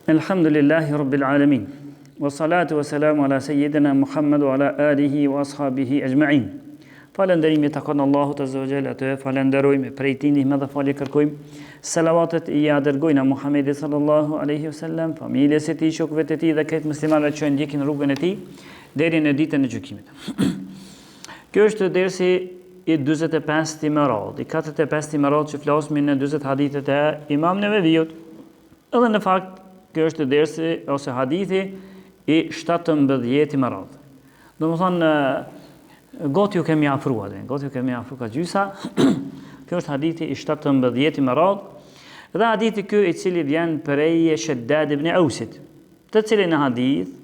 Elhamdulillahi Rabbil Alemin. Wa salatu wa salamu ala sayyidina Muhammad wa ala alihi wa ashabihi ajma'in. Falënderimi i takon Allahut Azza wa Jall, atë e falënderojmë, prej tij ndihmë dhe falje kërkojmë. Salavatet ia dërgojna Muhammedit sallallahu alaihi wasallam, familjes së tij, shokëve të tij dhe krejt muslimanëve që ndjekin rrugën e tij deri në ditën e gjykimit. Kjo është dersi i 45 me radhë, i 45 me radhë që flasmi në 40 hadithet e Imam Neveviut. Edhe në fakt, kjo është dersi ose hadithi i 17 me radhë. Domethonë, gati ju kemi afru, adin, gati ju kemi afru ka gjysa, kjo është hadithi i 17 me radhë, dhe hadithi ky i cili vjen prej Sheddad ibn Ausit, të cilin hadith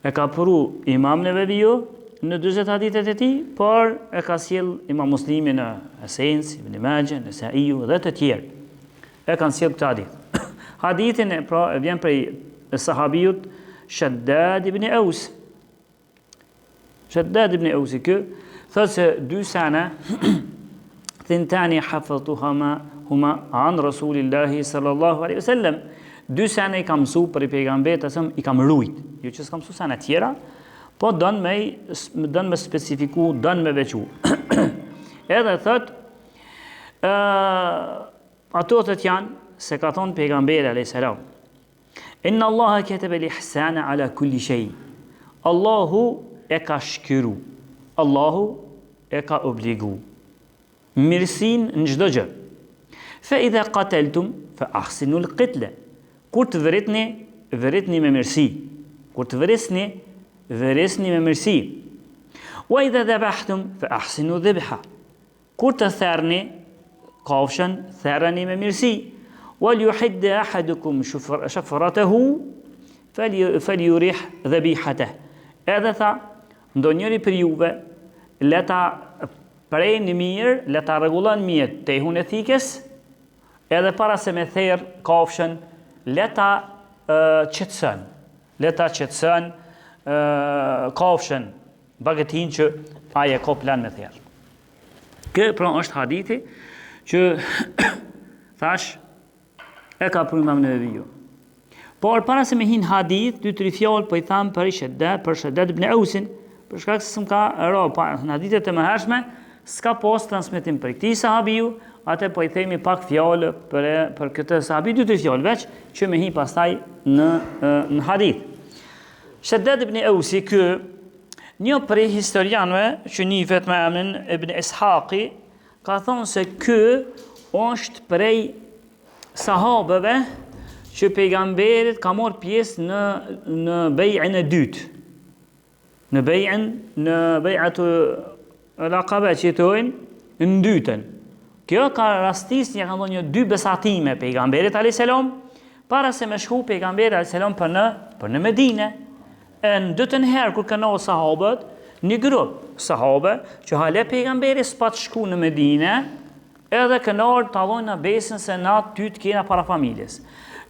E ka pru Imam Neveviu në 40 hadithet e tij, por e ka sjell Imam Muslimi në Esencë, Ibn Majah, Nesaiu dhe të tjerë. E kanë sjell këtë hadith. Hadithin e pra e vjen prej sahabiut Shaddad ibn Aus. Shaddad ibn Aus ky thotë se dy sene thintani hafadhtuhuma huma an Rasulillahi sallallahu alaihi wasallam. Dy sene i kam mësu prej pejgamberit a.s. i kam rujt. Jo që s'kam mësu sene tjera, po don me don me specifiku, don me veçu. Edhe thot ë ato thot janë se ka thon pejgamberi alayhis salam. Inna Allaha ketebe l'ihsana ala kulli shay. Allahu e ka shkru. Allahu e ka obligu. Mirësinë në çdo gjë. Fe idha qateltum fa ahsinu al-qitla. Kur të vritni, vritni me mirësi. Kur të vrisni, vrisni me mirësi. Wa idha dhabahtum fa ahsinu dhibha. Kur të therni kafshën, therreni me mirësi. Wal yuhidde ahadukum shafratahu fal yurih dhabihatah. Edhe tha, ndonjëri prej juve le ta prejnë mirë, le ta rregullon mirë tehun e thikës, edhe para se me therr kafshën, le ta qetëson, le ta qetëson kafshën, bagëtinë që ai e ka plan me therr. Ky pra është hadithi që thash e ka pru Imam Neveviu. Por para se me hin hadith, dy tri fjalë po i tham për Shedda, për Sheddad ibn Ausin, për shkak se s'm ka ra pa në hadithet e mëhershme, s'ka pas transmetim për këtij sahabiu, atë po i themi pak fjalë për për këtë sahabi, dy tri fjalë veç që me hi pastaj në në hadith. Sheddad ibn Ausi ky Një prej historianëve që njihet me emrin Ibn Ishaqi ka thonë se ky është prej sahabeve që pejgamberit ka marrë pjesë në në bej'en e dytë. Në bej'en në bej'atu el-Akabe që i thojnë në dytën. Kjo ka rastis një kanë dhënë një dy besatime pejgamberit alayhis salam para se me shku pejgamberi alayhis salam për në për në Medinë. E në dytën herë kur kanë ardhur sahabët, një grup sahabe që hale pejgamberi s'pat shku në Medinë, edhe kanë ardhur ta dhojnë besën se na ty të kena para familjes.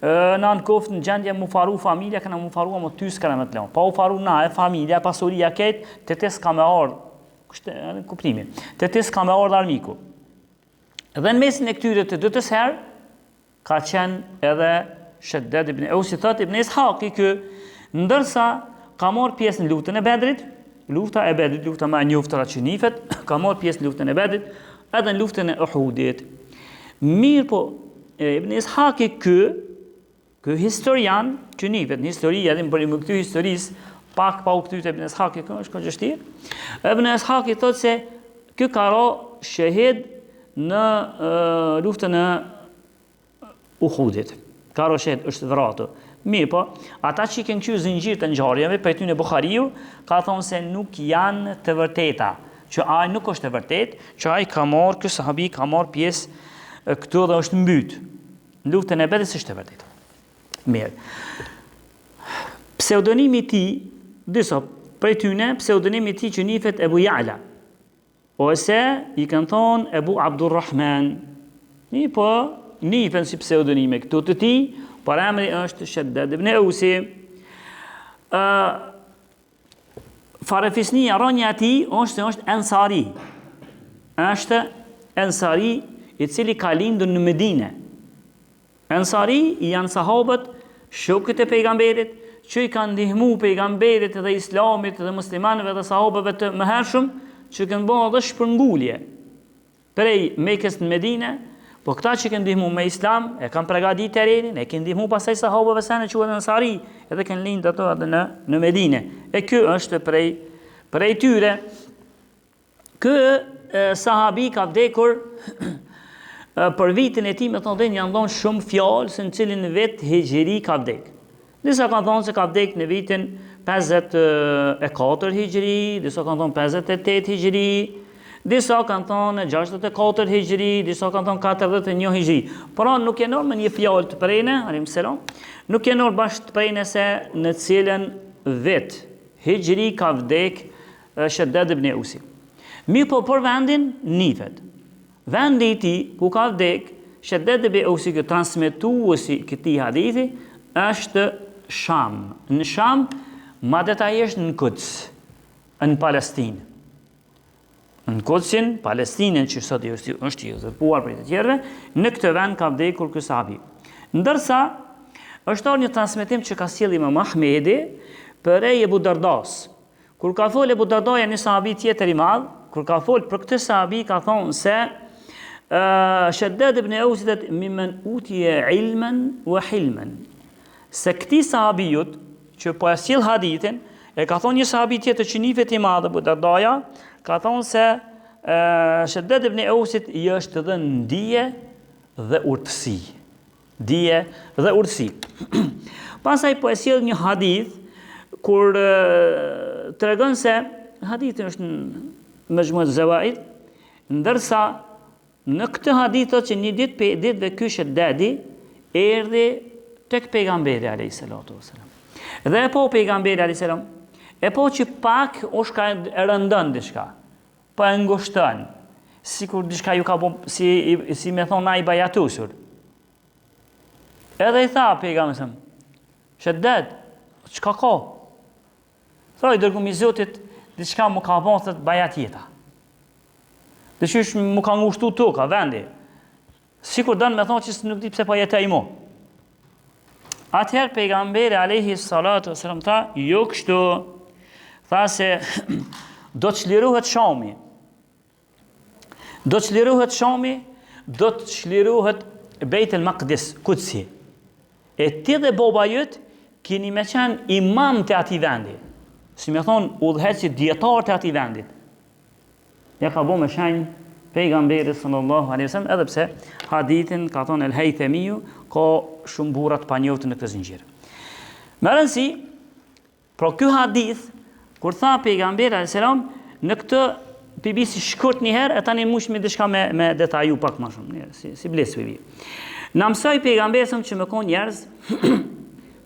E, na në koftë në gjendje mu faru familja, kena mu faru, ama ty s'kena me të lanë. Pa u faru na e familja, pasuria krejt, te ti s'ka me ardhë, kështë e kuptimi, te ti s'ka me ardhë armiku. Dhe në mesin e këtyre të dytës herë, Ka qenë edhe Sheddad ibn Eusi, thotë Ibn Ishaqi ky, ndërsa ka marrë pjesë në luftën e Bedrit, lufta e Bedrit, lufta më e njohura që njihet, ka marrë pjesë në luftën e Bedrit, edhe në luftën e Uhudit. Mirëpo, Ibn Ishaqi ky, ky historian që njihet në histori, edhe për më këty historisë, pak pa u kthy te Ibn Ishaqi, kjo është kaq vështirë. Ibn Ishaqi thotë se ky ka ra shehid në luftën e Uhudit. Ka ra shehid është vra aty. Mirëpo, ata që i kanë kqyrë zinxhirët e ngjarjeve, prej tyne Buhariu, ka thonë se nuk janë të vërteta, që ai nuk është e vërtet, që ai ka marrë, ky sahabi ka marrë pjesë këtu dhe është mbyt. Në luftën e Bedrit s'është e vërtetë. Mirë. Pseudonimi i tij, disa prej tyne, pseudonimi i tij që njifet Ebu Jala. Ose i kanë thonë Ebu Abdurrahman. Mirëpo, njifen si pseudonime këto të tij, por emri është Sheddad ibn Eusi. Ë farefisnia rrënja e tij është se është Ensari. Është Ensari i cili ka lindur në Medinë. Ensari janë sahabët Shokët e pejgamberit që i kanë ndihmu pejgamberit dhe islamit dhe muslimanëve dhe sahabëve të mëhershëm që kanë bërë edhe shpërngulje prej Mekës në Medine, po këta që kanë ndihmu me islam, e kanë pregadit terrenin, e kanë ndihmu pastaj sahabëve se në quhet Ensari, edhe kanë lind ato edhe në, në Medine. E ky është prej, prej tyre. Ky sahabi ka vdekur për vitin e tij, me thonë dhe janë dhonë shumë fjalë se në cilin vit hixhri ka vdek. Disa kanë thonë se ka vdek në vitin 54 hixhri, disa kanë thonë 58 hixhri, disa kanë thonë 64 hixhri, disa kanë thonë 41 hixhri. Pra nuk e nërë me një fjalë të prene, alejkum selam, nuk e nërë bashkë të prene se në cilën vit hixhri ka vdek Sheddad ibn Eusi. Mirëpo për vendin nifet. Vendi i tij ku ka vdek Sheddad ibn Eusi ky transmetuesi i këtij hadithi është Sham. Në Sham, ma detajisht në Kuds, në Palestinë. Në Kudsin, Palestinën që sot është, është i uzurpuar prej të tjerëve, në këtë vend ka vdekur ky sahabi. Ndërsa është ardhur një transmetim që ka sjellë Imam Ahmedi prej Ebu Dardas. Kur ka fol Ebu Dardaja një sahabi tjetër i madh, kur ka fol për këtë sahabi ka thonë se uh, Sheddad ibn Eusit mimmen utije ilmen wa hilmen. Se këtij sahabiut që po e sjell hadithin, e ka thonë një sahabi tjetër që nifet i madh Ebu Dardaja, ka thonë se uh, Sheddad ibn Eusit i është dhënë dije dhe urtësi. Dije dhe urtësi. Pastaj po e sjell një hadith kur tregon se hadithi është në Mexhmu Zevaid, ndërsa në këtë hadith thotë që një ditë prej ditëve ky Sheddadi erdhi tek pejgamberi alayhi salatu wasalam. Dhe e po pejgamberi alayhi salam, e po që pak osht ka e rëndon diçka. Po e ngushton, sikur diçka ju ka bo, si, si me thonë, ai bajatusur. Edhe i tha pejgamberi a.s., Sheddad, çka ka? Tha i dërgumi i Zotit, diçka më ka bo, thot, bajat jeta. Diqysh më ka ngushtu toka, vendi. Sikur don me thonë që nuk di pse po jetoj mo. Atëherë pejgamberi alayhi salatu wasalam tha, jo kështu. Tha se do të çlirohet Shami. Do të çlirohet Shami, do të çlirohet Bejt el Maqdis, Kudsi. E ti dhe baba jot keni me qenë imam të atij vendi. Si me thonë, udhëheqësi dijetar të atij vendit. Ja ka bo me shenjë pejgamberi sallallahu alaihi wasallam edhe pse hadithin ka thonë El Haythemiu ka shumë burra të panjohur në këtë zinxhir. Me rëndësi, pra ky hadith kur tha pejgamberi alaihi salam në këtë pi bi si shkurt një herë e tani mushmi diçka me me detaju pak më shumë, një, si si blic pi bi. Na mësoi pejgamberi sa që me kon njerëz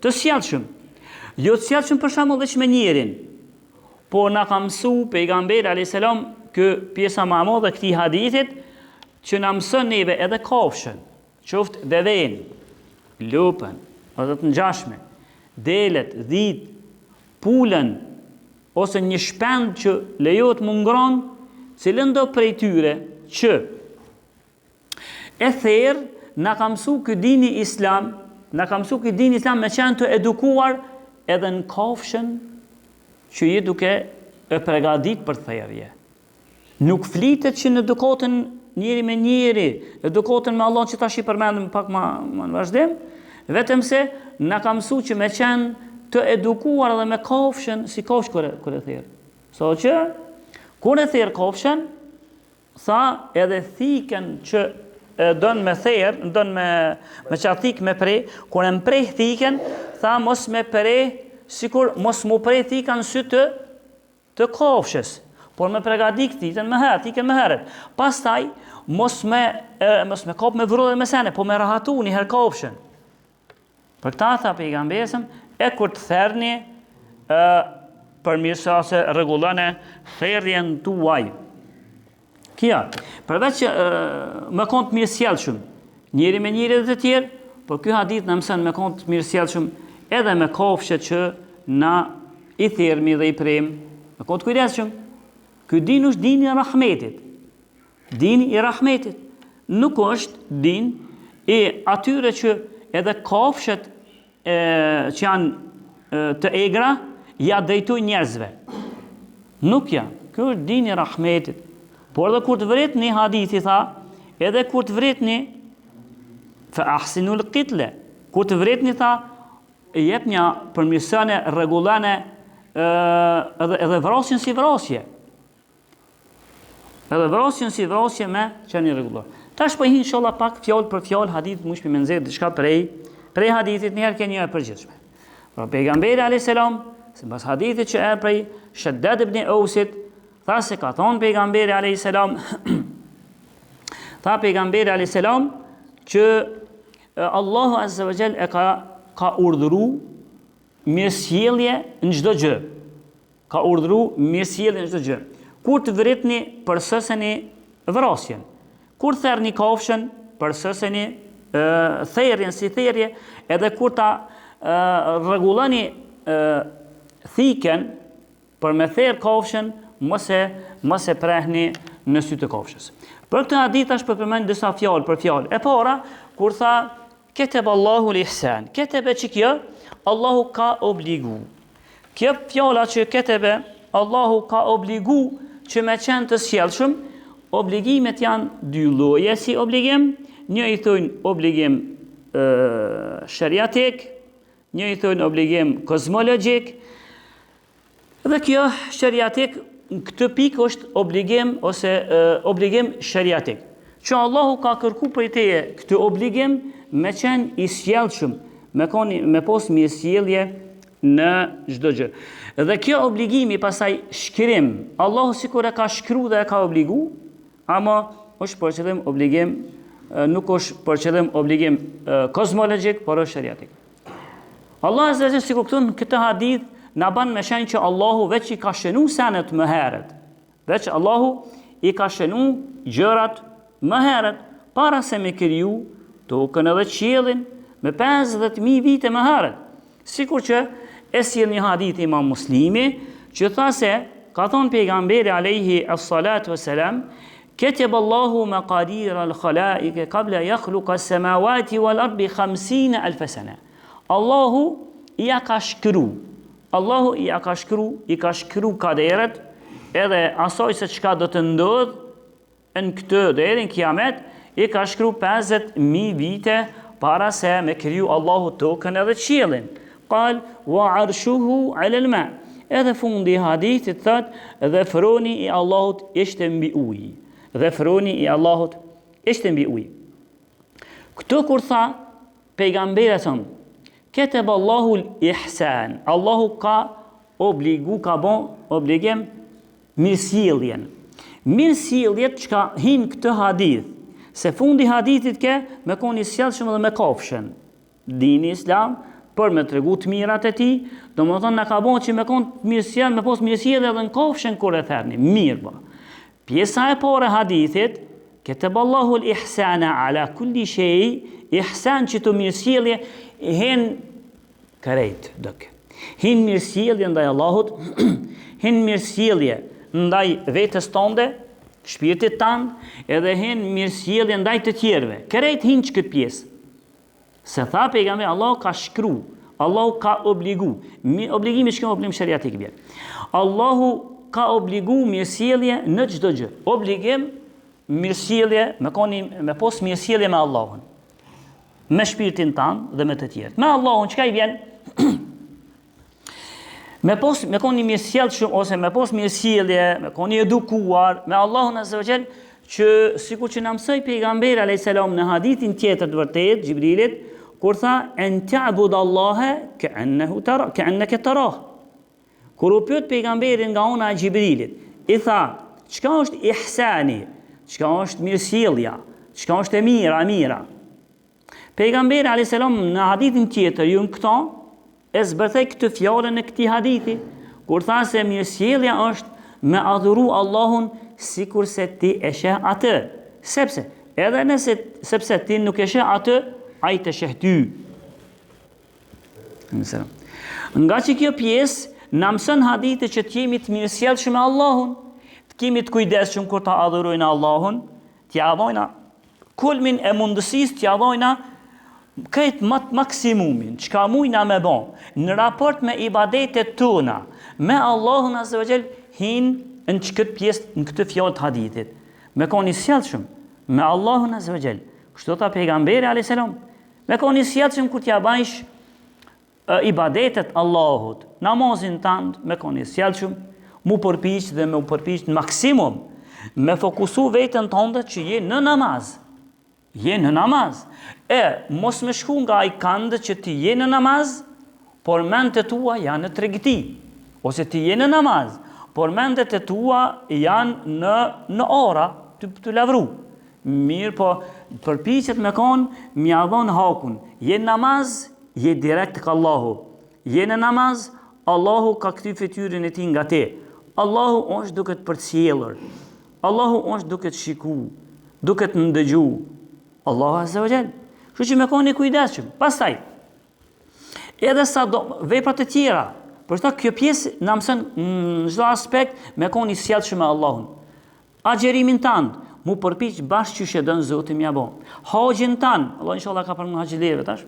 të sjellshëm. Jo të sjellshëm për shembull veç me njerin, Po na ka mësu pejgamberi alayhis salam kë pjesa më e madhe e këtij hadithit që na mëson neve edhe kafshën, qoftë deven, lopën, ose të ngjashme, delet, dhit, pulën ose një shpend që lejohet m'u ngron, cilëndo prej tyre që E therr, na ka mësu ky dini islam, na ka mësu ky dini islam me qenë të edukuar edhe në kafshën që je duke e pregadit për therrje. Nuk flitet që në edukatën njeri me njeri, edukatën me Allah që tash i përmendim pak ma, ma në vazhdim, vetëm se na ka mësu që me qenë të edukuar edhe me kafshën, si kafshë kur e, kur e therr. So që, kur e therr kafshën, Tha edhe thikën që e don me therr, don me me qat thikë me pre, kur e mpreh thikën, tha mos me pre, sikur mos mu pre thika në sy të të kafshës, por me pregatit thikën më herët, thikën më herët. Pastaj mos me e, mos me kap me vrull me sene, po me rahatu një herë kafshën. Për këta tha pejgamberi a.s., e kur të therrni ë përmirëso ose rregullone therrjen tuaj. Kjo, përveç që e, me konë të mirësjellshëm, njeri me njeri dhe të tjerë, por ky hadith na mëson me konë të mirësjellshëm edhe me kafshët që na i therrmi dhe i prem, me konë të kujdesshëm. Ky din është dini i rahmetit. Dini i rahmetit nuk është din i atyre që edhe kafshët e, që janë të egra, ja drejtojnë njerëzve. Nuk janë. Kjo është dini i rahmetit. Por edhe kur të vritni hadithi tha, edhe kur të vritni fa ahsinul qitle. Kur të vritni tha, jepnja përmirësone, rregullone edhe edhe vrasjen si vrasje. Edhe vrasjen si vrasje me qenë i rregulluar. Tash po hi inshallah pak fjalë për fjalë hadith mujshmi me nxjerr diçka prej prej hadithit një herë ke një e përgjithshme. Pra pejgamberi alayhis salam, sipas hadithit që e prej Shaddad ibn Ausit, tha se ka thonë pejgamberi alayhis salam, tha pejgamberi alayhis salam që Allahu azza wa jall e ka ka urdhëru mirësjellje në çdo gjë. Ka urdhëru mirësjellje në çdo gjë. Kur të vritni, përsoseni vrasjen. Kur therrni kafshën, përsoseni therrjen si therrje, edhe kur ta rregulloni thikën për me therr kafshën, mos e mos e prehni në sy të kafshës. Për këtë hadith tash po përmend disa fjalë për fjalë. E para, kur tha Ketebe Allahu l-ihsan. Ketebe që kjo, Allahu ka obligu. Kjo fjala që ketebe, Allahu ka obligu që me qenë të sjellshëm, obligimet janë dy lloje si obligim, një i thojnë obligim e, sheriatik, një i thojnë obligim kozmologjik, Dhe kjo sheriatik në këtë pikë është obligim ose e, obligim sheriatik. Që Allahu ka kërku prej teje këtë obligim me qenë i sjellshëm, me koni me pos mirësjellje në çdo gjë. Dhe kjo obligimi pasaj shkrim, Allahu sikur e ka shkru dhe e ka obligu, ama është për qëllim obligim, nuk është për qëllim obligim kozmologjik, por është sheriatik. Allah azza wa sikur këtu në këtë hadith na ban me shenjë që Allahu veç i ka shënu senet më herët. Veç Allahu i ka shënu gjërat më herët para se me kriju tokën edhe qiellin me 50.000 vite më herët. Sikur që e sjell një hadith Imam Muslimi që tha se ka thonë pejgamberi alayhi as-salatu wassalam Ketebe Allahu maqadir al-khalaike qabla yakhluqa as-samawati wal-ard bi 50 alf sana. Allahu ia ka shkru. Allahu ia ka shkru, i ka shkru kaderet edhe asaj se çka do të ndodh në këtë deri në kiamet, i ka shkru 50.000 vite para se me kriju Allahu tokën edhe qiellin. Kal wa arshuhu ala al-ma. Edhe fundi i hadithit thot dhe froni i Allahut ishte mbi ujë. Dhe froni i Allahut ishte mbi ujë. Këtu kur tha pejgamberi son, keteb Allahu ihsan. Allahu ka obligu, ka bon obligim mirësjelljen. Mirësjelljet çka hin këtë hadith, se fundi i hadithit ke me kon i sjellshëm edhe me kafshën. Dini islam për me tregu të mirat e tij, domethonë na ka bo që me kon të mirësjellë, me pos mirësjellje edhe në kafshën kur e therni, mirë po. Pjesa e parë e hadithit, keteb Allahu l-ihsana ala kulli shej, ihsan që të mirësjellje, hin krejt, dëk. Hin mirësjellje ndaj Allahut, hin mirësjellje ndaj vetes tënde, shpirtit tand, edhe hin mirësjellje ndaj të tjerëve. Krejt hin që këtë pjesë. Se tha pejgamberi Allahu ka shkru, Allahu ka obligu. Mi obligimi që obligim sheriatik vjen. Allahu ka obligu mirësjellje në çdo gjë. Obligim mirësjellje, me koni me pos mirësjellje me Allahun. Me shpirtin tand dhe me të tjerët. Me Allahun çka i vjen? Me pos me kon i mirësjellshëm ose me pos mirësjellje, me kon i edukuar me Allahun Azza wa Jall, që sikur që na mësoi pejgamberi alayhis salam në hadithin tjetër të vërtetë Xhibrilit, kur tha en ta'bud Allaha ka'annahu tara, ka'annaka tarah. Kur u pyet pejgamberi nga ona e Xhibrilit, i tha, çka është ihsani? Çka është mirësjellja? Çka është e mira, e mira? Pejgamberi alayhis salam në hadithin tjetër ju në këto e zbërthej këtë fjalën e këtij hadithi kur tha se mirësjellja është me adhuru Allahun sikurse ti e sheh atë. Sepse edhe nëse sepse ti nuk e sheh atë, ai të sheh ty. Nga që kjo pjesë na mëson hadithi që të jemi të mirësjellshëm me Allahun, të kemi të kujdesshëm kur ta adhurojnë Allahun, t'ia dhojna kulmin e mundësisë t'ia dhojna. Krejt maksimumin, çka mujna me bo, në raport me ibadetet tona, me Allahun Azze ve Xhel, hin në që këtë pjesë, në këtë fjalë të hadithit. Me kon i sjellshëm, me Allahun Azze ve Xhel. Kështu tha pejgamberi a.s. Me kon i sjellshëm kur t'ja bajsh ibadetet Allahut, namazin tand me kon i sjellshëm, mu përpiq dhe me u përpiq në maksimum, me fokusu veten tënde që je në namaz. Je në namaz. E, mos me shku nga ai kand që ti je në namaz, por mendtë e tua janë në tregti. Ose ti je në namaz, por mendtë e tua janë në, në ora të, të lavru. Mirëpo, përpiqet me konë, m'ja dhonë hakun. Je në namaz, je direkt tek Allahu. Je në namaz, Allahu ka kthy fytyrën e tij nga ti. Allahu është duke të përcjellur. Allahu është duke të shiku, duke të ndëgju. Allahu Azza wa Jall. Kështu që me konë i kujdesshëm. Pastaj, edhe sa do vepra të tjera, për shta kjo pjesë na mëson në çdo aspekt me konë i sjellshëm me Allahun. Agjerimin tand, mu përpiq bash qysh e don Zoti m'ja bo. Haxhin tand, Allah inshallah ka pranu haxhilerëve tash.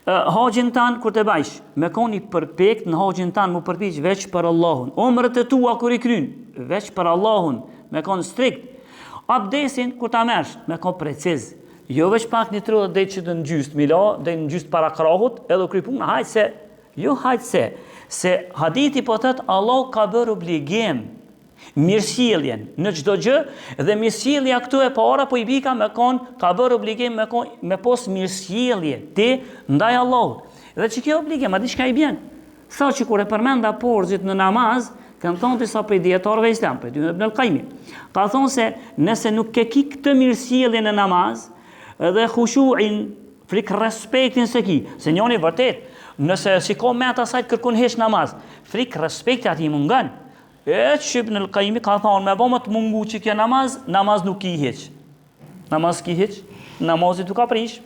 Haxhin tand kur të bajsh, me kon i përpekt në haxhin tand, mu përpiq veç për Allahun. Umret e tua kur i kryn, veç për Allahun, me kon strikt. Abdesin kur ta merrsh, me kon preciz. Jo veç pak një tru dhe që të në gjysë, mi la, dhe në gjysë para krahut, edhe u kry puna, hajt se, jo hajt se, se hadithi po thotë Allah ka bërë obligim, mirësjelljen në çdo gjë dhe mirësjellja këtu e para po i bika me kon ka bërë obligim me kon me pos mirësjellje ti ndaj Allahut. Dhe që kjo obligim, a di çka i bjen? Sa që kur e përmenda porzit në namaz, kanë thonë disa prej dijetarëve islam, prej tyre Ibn al-Qayyimi. Ka thonë se nëse nuk ke ki këtë mirësjellje në namaz, dhe khushuin, frikë respektin s'e ki, se njoni vërtet, nëse s'i ka mendt asajt kërkun hiç namaz, frikë respekti atij mungon. E që Ibn al-Qayyimi ka thonë, me bo me të mungu që kjo namaz, namaz nuk ki hiç. Namaz ki hiç, namazi t'u ka prish.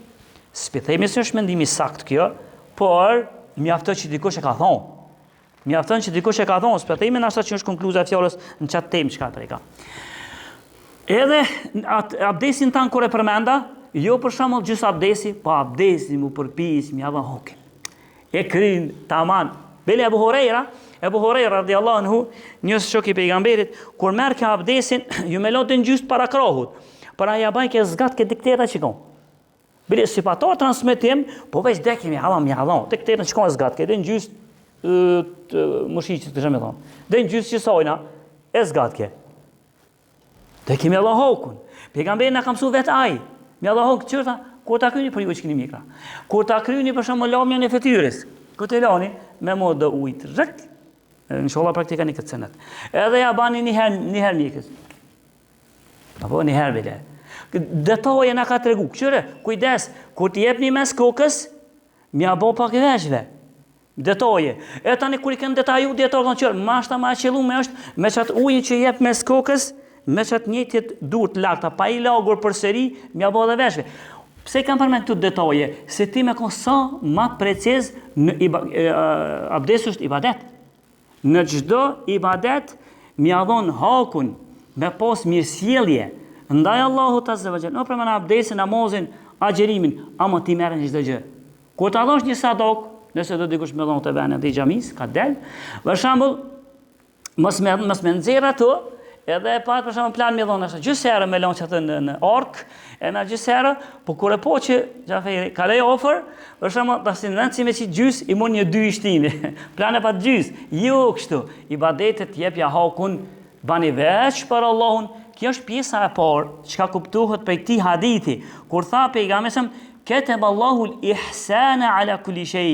S'pi themi se është mendimi sakt kjo, por mjafton që dikush e ka thonë. Mjafton që dikush e ka thonë, s'pi themi nashta që është konkluza e fjalës në qatë temë çka preka. Edhe atë abdesin tan kur e përmenda, jo për shembull gjysë abdesi, po abdesi mu përpiq, m'ja dha hakin. E kryn taman. Bile Ebu Hurejra, Ebu Hurejra radiallahu anhu, një shok i pejgamberit, kur merrke abdesin, jo me la deri n'gjysë para krahut, por ai ja bajke zgatke dikteta që ka. Bile si pa to transmetim, po veç dekimi, hala m'ja dhonë, diktetën që ka zgatke, deri n'gjysë të mushiqit, të me thonë. Deri n'gjysë që sojna, e zgatke. Dhe kemi Allah hokun. Pejgamberi na ka mësu vetë ai. Me Allah hokun çfarë tha? Kur ta kryni për ju që keni mjekra. Kur ta kryni për shembull lamjen e fytyrës. Kur të lani me marr do ujë rrek. Inshallah praktikani këtë sunet. Edhe ja bani një herë një herë mjekës. Apo një herë bile. Detaje na ka tregu. Kqyre, kujdes, kur t'i jepni mes kokës, m'ja bo pak veshve. Detaje. E tani kur i kanë detaju dijetarët kanë qërë, nashta ma e qëllume është me qatë ujin që jep mes kokës, me qatë njëjtit dur të lagta, pa i lagur përsëri, m'ja bo dhe veshve. Pse i kam përmend këto detaje? Se ti me kon sa ma preciz në iba, e, abdes është ibadet. Në çdo ibadet m'ja dhon hakun me pos mirësjellje ndaj Allahut azza wa jall. No përmenda abdesin, namazin, agjerimin, ama ti merre në çdo gjë. Kur ta dhosh një sadok, nëse do dikush me dhonë të vene dhe i xhamisë, ka del, për shembull, mos me, mos me nxjerr ato, edhe e pa për shembull plan me dhonë ashtu, gjysë herë me lonë që atë në, në arkë, e me gjysë herë, po kur e po që Xhaferi kaloi afër, për shembull, tash në vend si me qit gjysë, i mund një dy i shtini. Plan e pat gjysë. Jo kështu. Ibadetet jepja hakun Bani veç për Allahun, kjo është pjesa e parë çka kuptohet prej këtij hadithi, kur tha pejgamberi sa keteb Allahu al-ihsana ala kulli shay.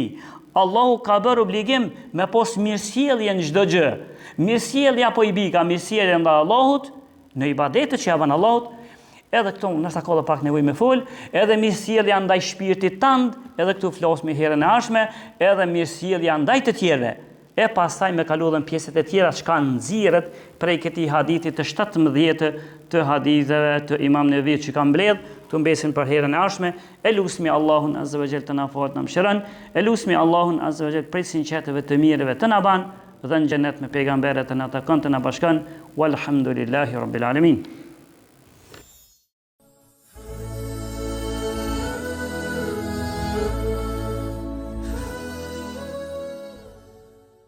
Allahu ka bërë obligim me pos mirësjellje në çdo gjë. Mirësjellja po i bika mirësjellje ndaj Allahut, në ibadetet që ja bën Allahut, edhe këtu ndoshta ka edhe pak nevojë me fol, edhe mirësjellja ndaj shpirtit tand, edhe këtu flasmi herën e ardhshme, edhe mirësjellja ndaj të tjerëve. E pastaj me kalu edhe në pjesët e tjera çka nxirret prej këtij hadithi të 17 të haditheve të Imam Nevevit që ka mbledh, këtu mbesin për herën e ardhshme. E lusmi Allahun Azza wa Jall të na falet, na mëshiron. E lusmi Allahun Azza wa Jall prej sinqertëve të mirëve të na ban dhe në xhenet me pejgamberët të na takon të na bashkon. Walhamdulillahi rabbil alamin.